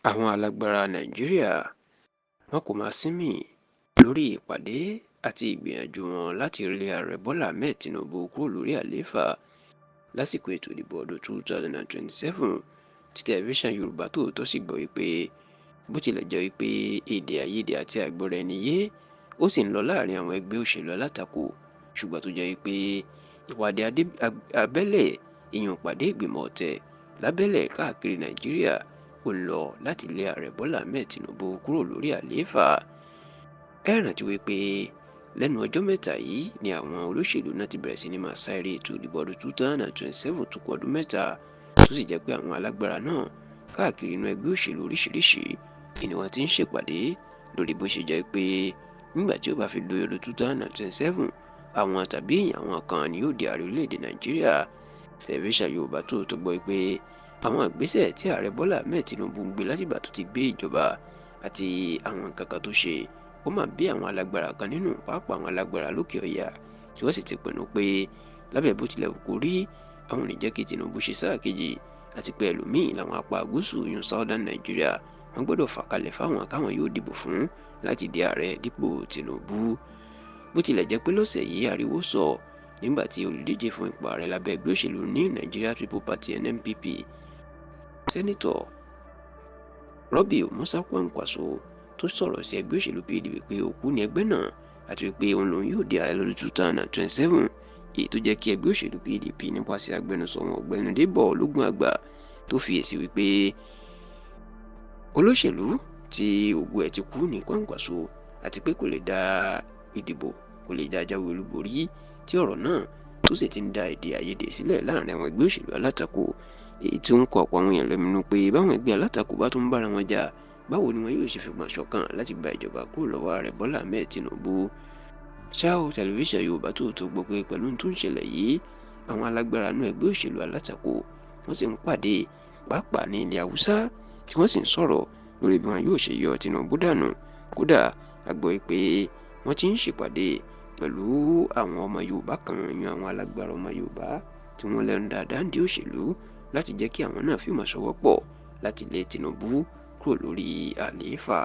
Àwọn alágbára Nàìjíríà, wọn kò mà sinmi lórí ìpàdé àti ìgbìyànjú wọn láti lé Ààrẹ Bọ́lá Ahmed Tinubu kúrò lórí àlééfà lásìkò ètò ìdìbò ọdún 2027, tí Tẹlifíṣàn Yorùbá Tòótọ́ sì gbọ́ wípé bó tilẹ̀ jẹ́ wípé èdè àìyedè àti àìgbọ́ra-ẹni-yé ó sì ń lọ láàrin àwọn ẹgbẹ́ òṣèlú alátakò, ṣùgbọ́n tó jẹ́ wípé ìpàdé abẹ́lé ìyún ìpàdé ìgbìmọ̀ ọ̀tẹ̀ lábẹ́lẹ̀ káàkiri Nàìjíríà ó ń lọ láti lé Ààrẹ Bọ́lá Ahmed Tinubu kúrò lórí àlééfà. Ẹ rántí wípé lẹ́nu ọjọ́ mẹ́ta yìí ni àwọn olóṣèlú náà ti bẹ̀rẹ̀ sí ní máa sá eré ètò ìdìbò ọdún 2027 tó kù ọdún 3, tó sì jẹ́ pé àwọn alágbára náà káàkiri inú ẹgbẹ́ òṣèlú oríṣiríṣi ni wọ́n ti ń ṣèpàdé lórí bó ṣe jẹ́ pé nígbà tí ó bá fi di ọdún 2027, àwọn tàbí èèyàn àwọn kan ni yóò di ààrẹ orílẹ̀-èdè Nàìjíríà. Tẹlifíṣàn Yorùbá Tòótọ́ gbọ́ pé àwọn ìgbésẹ̀ tí Ààrẹ Bọ́lá Ahmed Tinubu ń gbé látìgbà tó ti gbé ìjọba àti àwọn nǹkan kan tó ṣe, ó máa bí àwọn alágbára kan nínú, pàápàá àwọn alágbára lókè ọya, tí wọ́n sì ti pinnu pé lábẹ́ bó tilẹ̀ wù kó rí, àwọn ò ní jẹ́ kí Tinubu ṣe sáà kejì, àti pé ẹlòmíín làwọn apá gúúsù yun Southern Nigeria wọ́n gbọ́dọ̀ fà kalẹ̀ fáwọn káwọn yóò dìbò fún láti di ààrẹ dípò Tinubu. Bó tilẹ̀ jẹ́ pé lọ́sẹ̀ yìí ariwo sọ nígbà tí olùdíje fún ipò ààrẹ lábẹ́ ẹgbẹ́ òṣèlú New Nigeria People Party NNPP, Sẹ́nitọ̀ Rabiu Musa Kwankwaso, tó sọ̀rọ̀ sí ẹgbẹ́ òṣèlú PDP pé òkú ni ẹgbẹ́ náà àti wípé òun lòun yóò di ààrẹ lọ́dún 2027, èyí tó jẹ́ kí ẹgbẹ́ òṣèlú PDP nípasẹ̀ agbẹnusọ wọn Ọ̀gbẹ́ni Débọ̀ Ológunàgbà tó fi èsì wípé olóṣèlú tí ògo ẹ̀ ti kú ní Kwankwaso àti pé kò lè dá ìdìbò, kò lè dá jáwé olúborí, tí ọ̀rọ̀ náà tó sì ti ń da èdè àìyedè sílẹ̀ láàrin àwọn ẹgbẹ́ òṣèlú alátakò, èyí tí ó ń kọ ọ̀pọ̀ àwọn èèyàn lóminú pé báwọn ẹgbẹ́ alátakò bá tún ń bára wọn jà, báwo ni wọn yóò ṣe fìmọ̀ ṣọ̀kan láti gba ìjọba kúrò lọ́wọ́ Ààrẹ Bọ́lá Ahmed Tinubu. Ṣá o, Tẹlifíṣàn Yorùbá Tòótọ́ gbọ́ pé pẹ̀lú ohun tó ń ṣẹlẹ̀ yìí, àwọn alágbára inú ẹgbẹ́ òṣèlú alátakò wọ́n sì ń pàdé pàápàá ní ilẹ̀ Haúsá, tí wọ́n sì ń sọ̀rọ̀ lórí bí wọn yóò ṣe yọ Tinubu dànù. Kódà a gbọ́ pé wọ́n ti ń ṣèpàdé pẹ̀lú àwọn ọmọ Yorùbá kan, yan àwọn alágbára ọmọ Yorùbá tí wọ́n lẹ́nu dáadáa ń di òṣèlú, láti jẹ́ kí àwọn náà fìmọ̀ ṣọwọ́pọ̀ láti lé Tinubu kúrò lórí àlééfà.